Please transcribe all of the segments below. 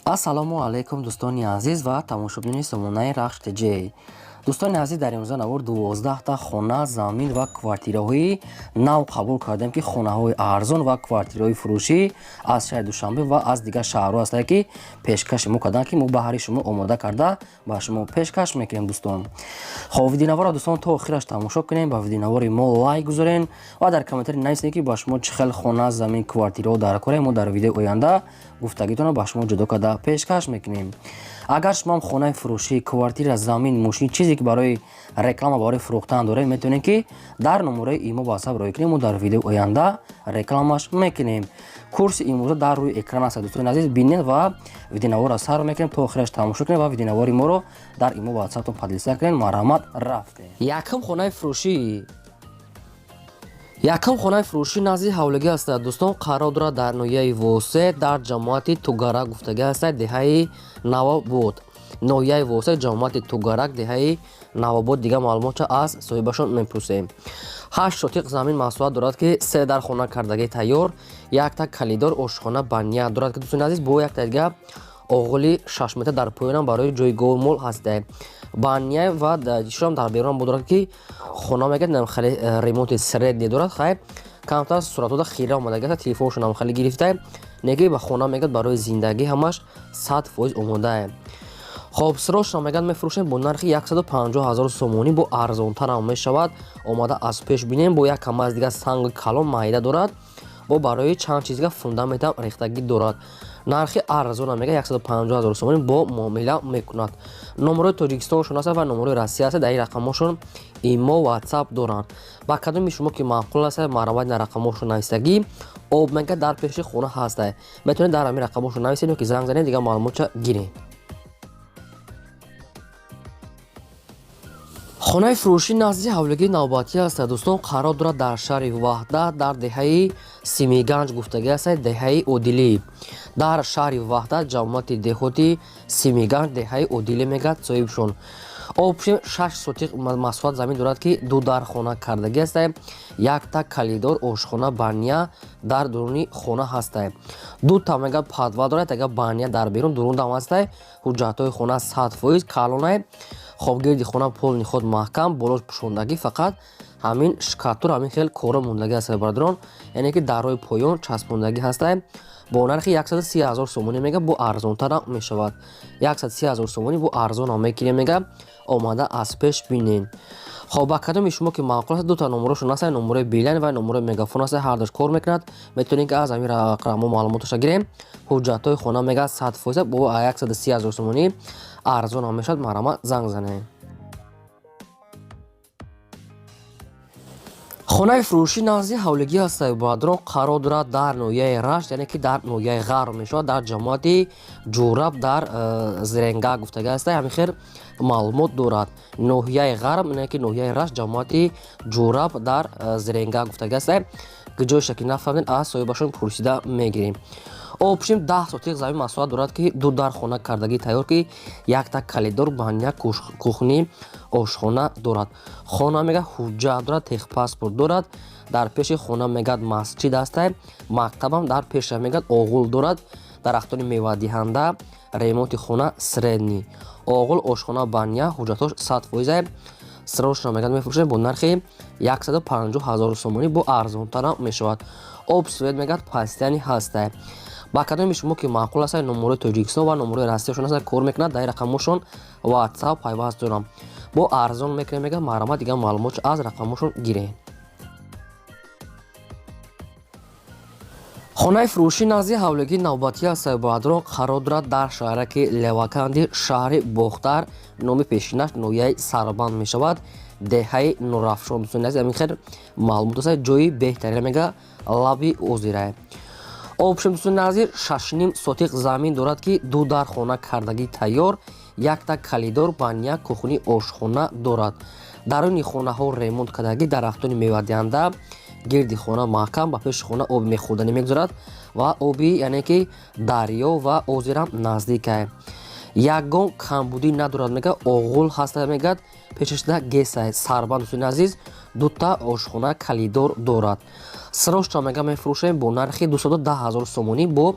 Ассалому алайкум, дӯстони азиз ва тамошобинони сомонаи Рахш ТЖ. Дӯстони азиз, дар имрӯза навор 12та хона, замин ва квартираҳои нав қабул кардем, ки хонаҳои арзон ва квартираҳои фурӯшӣ аз шаҳри Душанбе ва аз дигар шаҳрҳо ҳастанд, ки пешкаши мо карданд, ки мо баҳри шумо омода карда ба шумо пешкаш мекунем, дӯстон. Хоб, видеонаворро, дӯстон, то охираш тамошо кунем, ба видеонавори мо лайк гузорен ва дар комментарий нависед, ки ба шумо чӣ хел хона, замин, квартираҳо дар кора. Мо дар видеои оянда гуфтагитонро ба шумо ҷудо карда пешкаш мекунем. Агар шумоам хонаи фурӯшӣ, квартира, замин, мошин, чизе ки барои реклама, барои фурӯхтан доред, метавонед, ки дар номерои имо, ватсап роҳӣ кунем, мо дар видеои оянда рекламаш мекунем. Курси имрӯза дар рӯи экран аст, дӯстони азиз, бинед ва видеонаворро сар мекунем, то охираш тамошо кунем ва видеонавори моро дар имо, ватсаптон поделиться кунем. Марҳамат, рафтем. Якум хонаи фурӯшӣ. Якум хонаи фурӯшӣ назди ҳавлигӣ аст, дӯстон, қарор дорад дар ноҳияи Восе, дар ҷамоати Тугарак гуфтагӣ аст, деҳаи Навобод. Ноҳияи Восе, ҷамоати Тугарак, деҳаи Навобод. Дигар маълумотча аз соҳибашон мепурсем. 8 сотиқ замин масоҳат дорад, ки се дар хона кардагӣ тайёр, якта калидор, ошхона, баня дорад, ки, дӯстони азиз, бо якта дига оғули 6 метр дар поёнам барои ҷойгоҳи мол ҳаста. Баня ва шурам дар берунам дорад, ки хона мегӯяд, хеле ремонти средний дорад. Хайр, камтар суратода хира омадагиаст, телефоншонам хеле гирифта неги ба хона, мегӯяд, барои зиндагӣ ҳамаш 100% омодае. Хоб, срочно, мегӯяд, мефурӯшем бо нархи 150 ҳазор сомонӣ, бо арзонтарам мешавад, омада аз пеш бинем. Бо як кама аз дига санги калон майда дорад, бо барои чанд чизга фундаментам рехтагӣ дорад. Нархи арзона, мега, 150 ҳазор сомонӣ, бо муомила мекунад. Номерои Тоҷикистоншон аст ва номерои Россия аст. Дар ин рақамҳошон имо, ватсап доранд. Ба кадоми шумо ки маъқул аст, марҳамат, на рақамҳошон нависагӣ. Об, мега, дар пеши хона ҳаста. Метавонед дар ҳамин рақамҳошон нависед ё ки занг занед, дигар маълумотча гиред. Хонаи фурӯшӣ назди ҳавлигии навбатӣ аст, дӯстон, қарор дорад дар шаҳри Ваҳдат, дар деҳаи Симиганҷ гуфтагӣ аст, деҳаи Одилӣ. Дар шаҳри Ваҳдат, ҷамоати деҳоти Симиганҷ, деҳаи Одилӣ, мегӯяд соҳибшон. Общем, 6 сотиқ масоҳат замин дорад, ки ду дар хона кардагӣ аст, якта калидор, ошхона, баня дар дуруни хона ҳаста, дута, мега, подвал дорад, яга баня дар берун дурундам ҳаста. Ҳуҷҷатҳои хона 100% калонай. Хоб, гирди хона полный худ маҳкам, болош пӯшондагӣ, фақат ҳамин шкатур, ҳамин хел коро мондагӣ аст, бародарон, яъне ки дарҳои поён часпондагӣ ҳаста. Бо нархи 130 ҳазор сомонӣ, мега, бо арзонтарам мешавад. 130 ҳазор сомонӣ, бо арзонам мекунем, мега, омада аз пеш бинен. Хоб, ба кадоми шумо ки маъқул аст, дута номерошон аст, номерои Билайн ва номерои Мегафон аст, ҳардуш кор мекунад. Метавонед, ки аз ҳамин рақамҳо маълумоташа гирем. Ҳуҷҷатҳои хона, мега, 100%, бо 130 ҳазор сомонӣ арзонам мешавад. Марҳамат, занг занед. Хонаи фурӯшӣ назди ҳавлигӣ аст, бародарон, қарор дорад дар ноҳияи Рашт, яъне ки дар ноҳияи Ғарб мешавад, дар ҷамоати Ҷураб, дар Зиренга гуфтагӣ аст. Ҳамин хел маълумот дорад. Ноҳияи Ғарб, яъне ки ноҳияи Рашт, ҷамоати Ҷураб, дар Зиренга гуфтагӣ аст. Ҷойша ки нафаҳмед, аз соҳибашон пурсида мегирем. Общем, 10 сотиқ замин масоҳат дорад, ки ду дар хона кардагӣ тайёр, ки якта калидор, баня, кухни, ошхона дорад. Хона, мега, ҳуҷҷат дорад, техпаспорт дорад. Дар пеши хона, мегӯяд, масҷид ҳаста, мактабам дар пеша, мегӯяд, оғул дорад, дарахтони мевадиҳанда, ремонти хона средний, оғул, ошхона, баня, ҳуҷҷатҳош 100%. Срочно, мегӯяд, мефурӯшем бо нархи 150 ҳазор сомонӣ, бо арзонтарам мешавад. Об, свет, мегӯяд, постоянный ҳаста. Ба кадоми шумо ки маъқул аст, номерои Тоҷикистон ва номерои Россияшон аст, кор мекунад, дар рақамҳошон ватсап пайваст дорам. Бо арзон мекунем, мегӯяд, марҳамат, дигар маълумотшо аз рақамҳошон гирем. Хонаи фурӯшӣ назди ҳавлигии навбатӣ аст, бародарон, қарор дорад дар шаҳраки Леваканди шаҳри Бохтар, номи пешинаш ноҳияи Сарбанд мешавад, деҳаи Нурафшон. Дӯстони азиз, ҳамин хел маълумот аст. Ҷои беҳтарина, мега, лаби озира. Общем, дӯстони азиз, 6,5 сотиқ замин дорад, ки ду дар хона кардагӣ тайёр, якта калидор, баня, кухни, ошхона дорад. Даруни хонаҳо ремонт кардагӣ, дарахтони мевадиҳанда, гирди хона маҳкам, ба пеши хона оби мехӯрданӣ мегузарад ва оби, яъне ки дарё ва озирам наздикае. Ягон камбудӣ надорад, мега, оғул ҳаста, мегӯяд, пешашда гесай сарбанд. Дӯстони азиз, дута ошхона, калидор дорад. Срочно, мега, мефурӯшем бо нархи 210 ҳазор сомонӣ, бо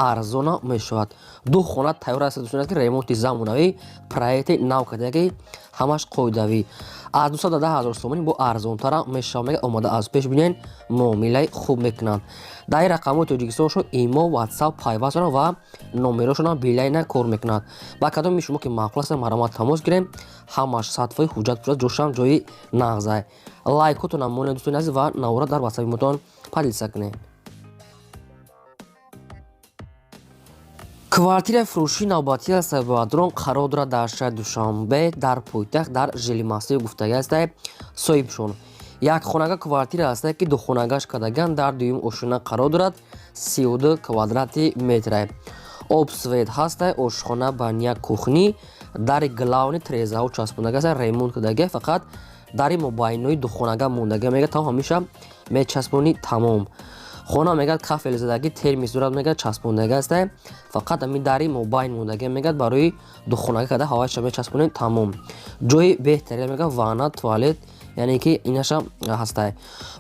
Арзона мешавад. Ду хона тайёр аст, дӯстон, ки ремонти замонавӣ, проекти нав кардаги, ҳамаш қоидавӣ. Аз 210 000 сомонӣ бо арзонтара мешавад, мега. Омада аз пеш бинен, муомилаи хуб мекунанд. Дар ин рақамҳои Тоҷикистоншон имо, Ватсап пайваст доранд ва номерошонам Билайна кор мекунад. Ба кадоми шумо ки маъқул аст, марҳамат, тамос гирем. Ҳамаш 100% ҳуҷҷат пушад, ҷошам ҷои нағзай. Лайкотонам монед, дӯстони азиз, ва навора дар ватсапи поделиться кунед. Квартираи фурӯшии навбатӣ аст, бародарон, қарор дорад дар шаҳри Душанбе, дар пойтахт, дар Жилимассив гуфтагӣ ҳастае соҳибшон. Як хонага квартира ҳастае, ки духонагаш кардаган, дар дуюм ошёна қарор дорад, 32 квадрати метра. Об, свет ҳастае, ошхона, баня, кухня, дари главный трезаҳо часпондага аст, ремонт кардагия, фақат дари мобайнои духонага мондага, мега, тамом, ҳамеша мечаспонӣ, тамом. Хона, мегӯяд, кафел задагӣ, термис дорад, мегӯяд, часпондага аста, фақат ҳамин дари мобайн мондага, мегӯяд, барои духонага карда ҳавайша мечаспонем, тамом. Ҷои беҳтаре, мегӯяд, ванна, туалет, яъне ки инаша ҳастай.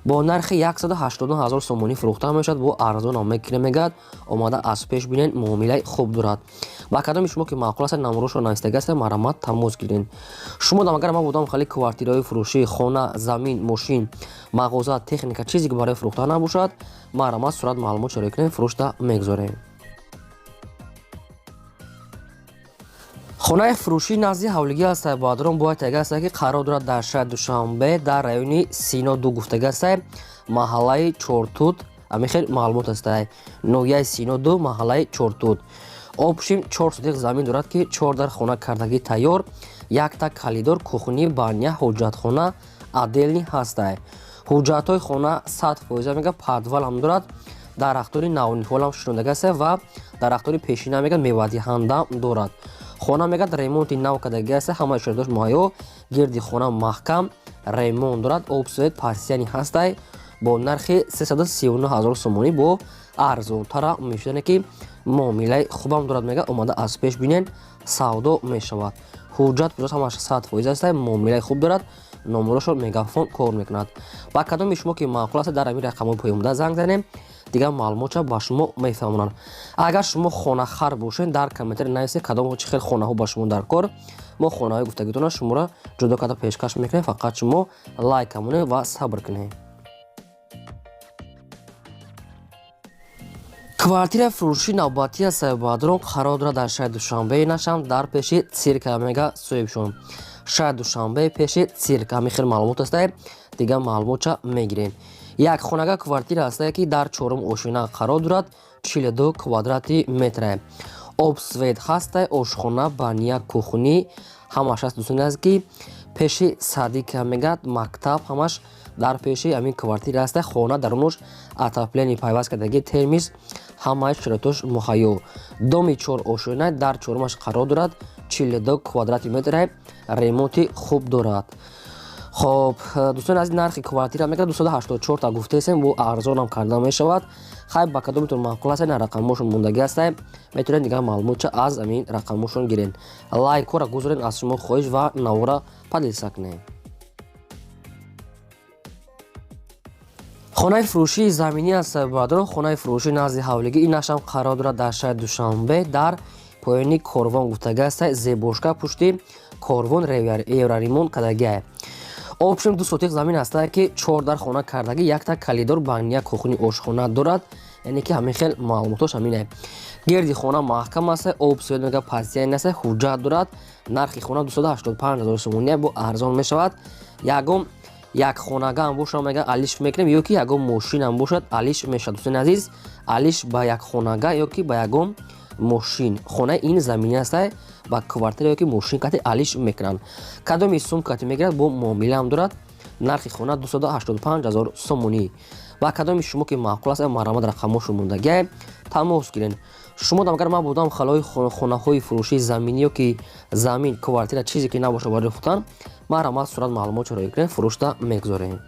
Бо нархи 189 ҳазор сомонӣ фурӯхта мешавад, бо арзонам мекунем, мегӯяд. Омада аз пеш бинед, муомилаи хуб дорад. Ба кадоми шумо ки маъқул аст, номерошро навистага аст, марҳамат, тамос гиред. Шумо дам агар ман будам, хали квартираҳои фурӯшӣ, хона, замин, мошин, мағоза, техника, чизе ки барои фурӯхта набошад, марҳамат, сурат маълумот шароӣ кунем, фурӯшта мегузорем. Хонаи фурӯшӣ назди ҳавлигӣ аст, бародарон, бояд тага аст, ки қарор дорад дар шаҳри Душанбе, дар райони Сино ду гуфтага аст, маҳаллаи Чортут. Ҳамин хел маълумот аст: ноҳияи Сино ду, маҳаллаи Чортут. Общим 4 сотих замин дорад, ки чор дар хона кардагӣ тайёр, якта коридор, кухня, баня, ҳоҷатхона отдельный ҳастай. Ҳуҷҷатҳои хона 100%, мега, подвалам дорад, дарахтони навниҳолам шинондага аст ва дарахтони пешина, мега, мевадиҳандам дорад. Хона, мегӯяд, ремонти нав кардагӣ аст, ҳамаи шароитош муҳайё, гирди хона маҳкам, ремонт дорад, об, свет постоянный ҳастай. Бо нархи 339 ҳазор сомонӣ бо арзонтара мешудане, ки муомилаи хубам дорад, мега. Омада аз пеш бинен, савдо мешавад. Ҳуҷҷат пуҷат ҳамаш 100% аст, муомилаи хуб дорад, номерошо Мегафон кор мекунад. Ба кадоми шумо ки маъқул аст, дар ҳамин рақамҳои поёнбуда занг занем, дигар маълумотша ба шумо мефаҳмонанд. Агар шумо хонахар бошед, дар комментари нависед, кадом чӣ хел хонаҳо ба шумо дар кор. Мо хонаҳои гуфтагитона шуморо ҷудо карда пешкаш мекунем, фақат шумо лайк монед ва сабр кунед. Квартираи фурӯшии навбатӣ аст, бародарон, қарор дорад дар шаҳри Душанбе, нашам дар пеши цирка, мега соҳибшон. Шаҳри Душанбе, пеши цирк. Ҳамин хел маълумот аст, дигар маълумотша мегирем. Як хонага квартира ҳастае, ки дар чорум ошёна қарор дорад, 42 квадрати метре. Об, свет ҳастай, ошхона, баня, кухня ҳамаш аст, дӯстони азиз, ки пеши садика, мегӯяд, мактаб, ҳамаш дар пеши ҳамин квартира ҳастай. Хона дарунуш отопление пайваст кардагӣ, термис, ҳамаи шароитош муҳайё. Доми чор ошёна, дар чорумаш қарор дорад, 42 квадрати метре, ремонти хуб дорад. Хоб, дӯстони азиз, нархи квартира, мегӯяд, 284 та гуфтаесем, бо арзонам карда мешавад. Хай, ба кадомитон маъқул аст, на рақамҳошон мондагӣ ҳастай, метавонед дигар маълумотча аз ҳамин рақамҳошон гирен. Лайкҳоро гузорен, аз шумо хоҳиш, ва навора поделиться кунед. Хонаи фурӯшии заминӣ аст, бародарон, хонаи фурӯшӣ назди ҳавлигӣ, инашам қарор дорад дар шаҳри Душанбе, дар поёни Корвон гуфтагӣ ҳастай, Зебошка, пушти Корвон, евроремонт кардагиай. Общем, 2 сотих замин ҳастае, ки чор дар хона кардагӣ, якта коридор, баня, кухня, ошхона дорад, яъне ки ҳамин хел маълумотош ҳамине. Гирди хона маҳкам аст, об, свет, мега, постоянный аст, ҳуҷҷат дорад. Нархи хона 285 ҳазор сомонӣ, бо арзон мешавад. Ягон як хонагаам бошад, мега, алиш мекунем, ё ки ягон мошинам бошад, алиш мешавад. Дӯстони азиз, алиш ба як хонага ё ки ба ягон мошин, хонаи ин заминӣ ҳастай, ба квартира ё ки мошин кати алиш мекунанд. Кадоми сум кати мегирад, бо муомилаам дорад. Нархи хона 285 ҳазор сомонӣ. Ба кадоми шумо ки маъқул аст, марҳамат, рақамҳошо мондагиай, тамос гирен. Шумо дам агар ман будам, халои хонаҳои фурӯшии заминӣ ё ки замин, квартира, чизе ки набошад барои фурӯхтан, марҳамат, сурат маълумот чароӣ кунед, фурӯшта мегузорем.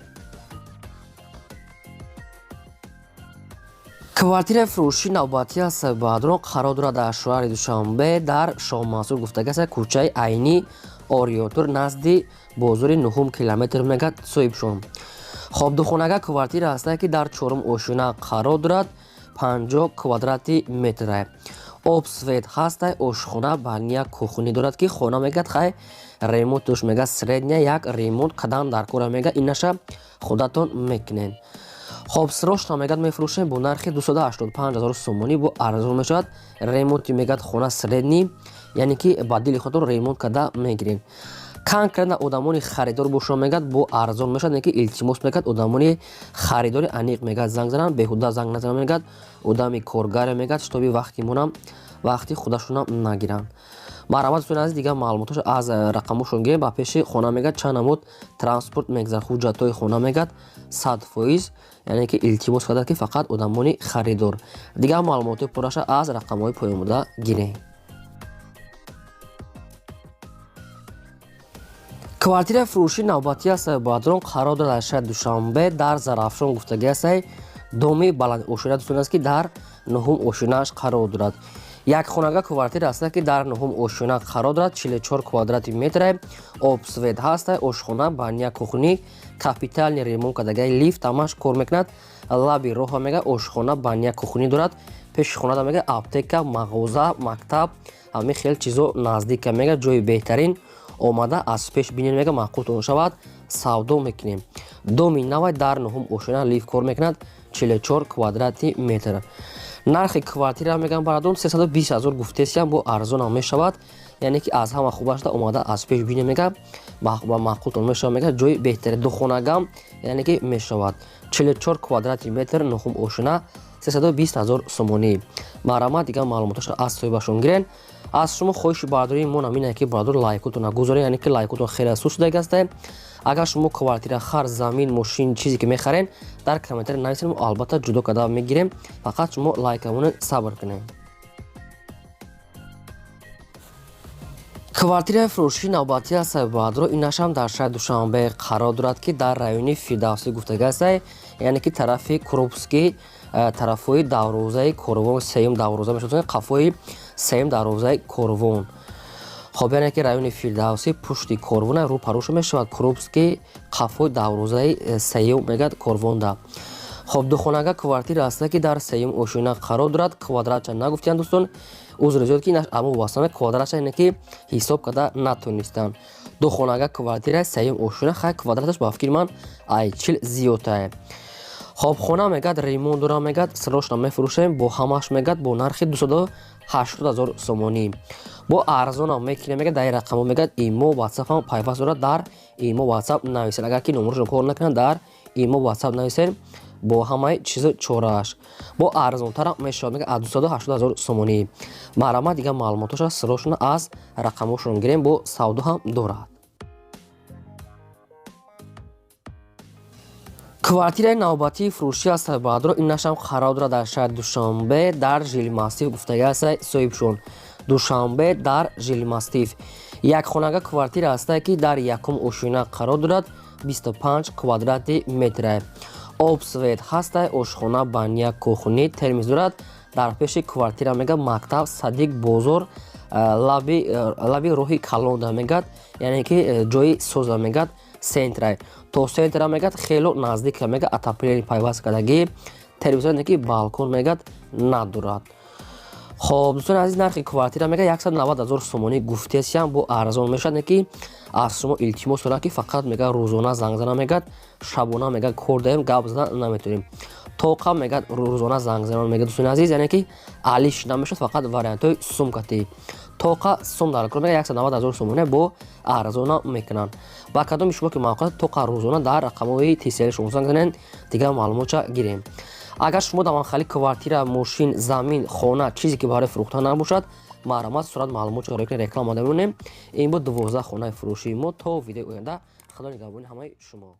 Квартираи фурӯшии навбатӣ аст, бародарон, қарор дорад дар шаҳри Душанбе, дар Шоҳмансур гуфтага аст, кӯчаи Айнӣ, Ориётур, назди бозори нуҳум километр, мегӯяд соҳибшон. Хоб, духонага квартира ҳастае, ки дар чорум ошёна қарор дорад. 50 квадрати метра. Об, свет ҳастай, ошхона, баня, кухни дорад, ки хона мегӯяд, хай, ремонтуш мега средний, як ремонт кадан дар кора мега, инаша худатон мекунед. Хоб, срочно мегӯяд мефурӯшем бо нархи 285 ҳазор сомонӣ, бо арзон мешавад. Ремонти мегӯяд хона средний, яъне ки ба дили худатон ремонт карда мегирем. Конкретно одамони харидор бошо мегӯяд, бо арзон мешавад, не ки илтимос мегӯяд, одамони харидори аниқ мегӯяд занг зананд, беҳуда занг назананд, мегӯяд одами коргаре, мегӯяд, чтобы вақти монам, вақти худашонам нагиранд. Марҳамат, дӯстони азиз, дигар маълумотошо аз рақамошон гирем. Ба пеши хона мегӯяд чанд намуд транспорт мегузарад. Ҳуҷҷатҳои хона мегӯяд 100%, яъне ки илтимос кардад, ки фақат одамони харидор. Дигар маълумотҳои пурраша аз рақамҳои поёнбуда гирем. Квартираи фурӯшии навбатӣ аст, баъдрон қарор дорад дар шаҳри Душанбе, дар Зарафшон гуфтагӣ астай, доми баландошина, дӯстон аст, ки дар нуҳум ошинааш қарор дорад. Як хонага квартира аст, ки дар нуҳум ошина қарор дорад, 44 квадрати метре, об, свет ҳаста, ошхона, баня, кухни, капитальный ремонт кардагаи, лифт ҳамаш кор мекунад. Лаби роҳа мега ошхона, баня, кухни дорад. Пеши хонада мега аптека, мағоза, мактаб, ҳамин хел чизо наздика мега. Ҷои беҳтарин, омада аз пеш бинед, мега маъқултон шавад, савдо мекунем. Доми навай дар нуҳум ошина, лифт кор мекунад, 44 квадрати метр. Нархи квартира мегам барадон 320 ҳазор гуфтесиям, бо арзонам мешавад, яъне ки аз ҳама хубашда омада аз пеш бинед, мега ба маъқултон мешавад, мега ҷои беҳтаре, духонагам яъне ки мешавад. 44 квадрати метр, нуҳум ошина, 320 ҳазор сомонӣ. Марҳамат, дигар маълумоташро аз соҳибашон гирен. Аз шумо хоҳиши бардории мо наминае, ки бардор лайкотон нагузоред, яъне ки лайкотон хеле суст шудаги астае. Агар шумо квартира, хар, замин, мошин, чизе ки мехарен, дар комментария нависед, мо албатта ҷудо карда мегирем. Фақат шумо лайкамонед, сабр кунед. Квартираи фурӯшии навбатӣ аст, баъдро инашам дар шаҳри Душанбе қарор дорад, ки дар райони Фирдавсӣ гуфтага астае, яъне ки тарафи Крупский, тарафҳои дарвозаи Корвон, сеюм дарвоза мешавад, қафои сеюм дарвозаи Корвон. Хоб, яъне ки райони Фирдавсӣ, пушти Корвона рӯпарӯша мешавад, Крупский, қафои дарвозаи сеюм мегӯяд Корвонда. Хоб, духонага квартира аста, ки дар сеюм ошина қарор дорад. Квадратча нагуфтиянд, дӯстон, узри зиёд, ки инаш амо васана квадратча, яъне ки ҳисоб карда натонистанд. Духонага квартира, сеюм ошина, хай, квадраташ ба фикри ман ай 40 зиёдтае. Хоб, хона мегӯяд ремонт дора, мегӯяд срочно мефурӯшем бо ҳамаш, мегӯяд бо нархи 280 ҳазор сомонӣ, бо арзонам мекунем, мегӯяд. Дар ин рақамҳо мегӯяд имо, ватсапам пайваст дорад, дар имо, ватсап нависед. Агар ки номерошон кор накунад, дар имо, ватсап нависед, бо ҳамаи чизу чорааш бо арзонтарам мешавад, мегӯяд аз 280 ҳазор сомонӣ. Марҳамат, дигар маълумотоша срочно аз рақамҳошон гирем, бо савдо ҳам дорад. Квартираи навбатии фурӯшӣ аст, баъдро инашам қарор дорад дар шаҳри Душанбе, дар Жилмассив гуфтага аст соҳибшон. Душанбе, дар Жилмассив як хонага квартира ҳастае, ки дар якум ошина қарор дорад, 25 квадрати метре, об, свет ҳастай, ошхона, баня, кухни, термиз дорад. Дар пеши квартира мега мактаб, садик, бозор, лаби роҳи калонда мегӯяд, яъне ки ҷои соза мегӯяд, центрай, то центра мегӯяд хело наздика, мегӯяд отопление пайваст кардагӣ, телевизор, ки балкон мегӯяд надорад. Хоб, дӯстони азиз, нархи квартира мегӯяд 190 ҳазор сомонӣ гуфтесиям, бо арзон мешавад, не ки аз шумо илтимос дорам, ки фақат мегӯяд рӯзона занг зана, мегӯяд шабона мегӯяд кор даем, гап зада наметавонем, тоқа мегӯяд рӯзона занг занон, мегӯяд, дӯстони азиз, яъне ки алиш намешавад, фақат вариантҳои сумкатӣ тоқа сум дар кор, мегӯяд 190 ҳазор сомонӣ, бо арзона мекунанд. Ба кадоми шумо ки маъқул, тоқа рӯзона дар рақамҳои тисели шумо занг занед, дигар маълумотша гирем. Агар шумо дар манхали квартира, мошин, замин, хона, чизе ки барои фурӯхтан набошад, марҳамат, сурат маълумотшо реклама дамонем. Ин буд 12 хонаи фурӯшии мо. То видеои оянда, худо нигаҳбони ҳамаи шумо.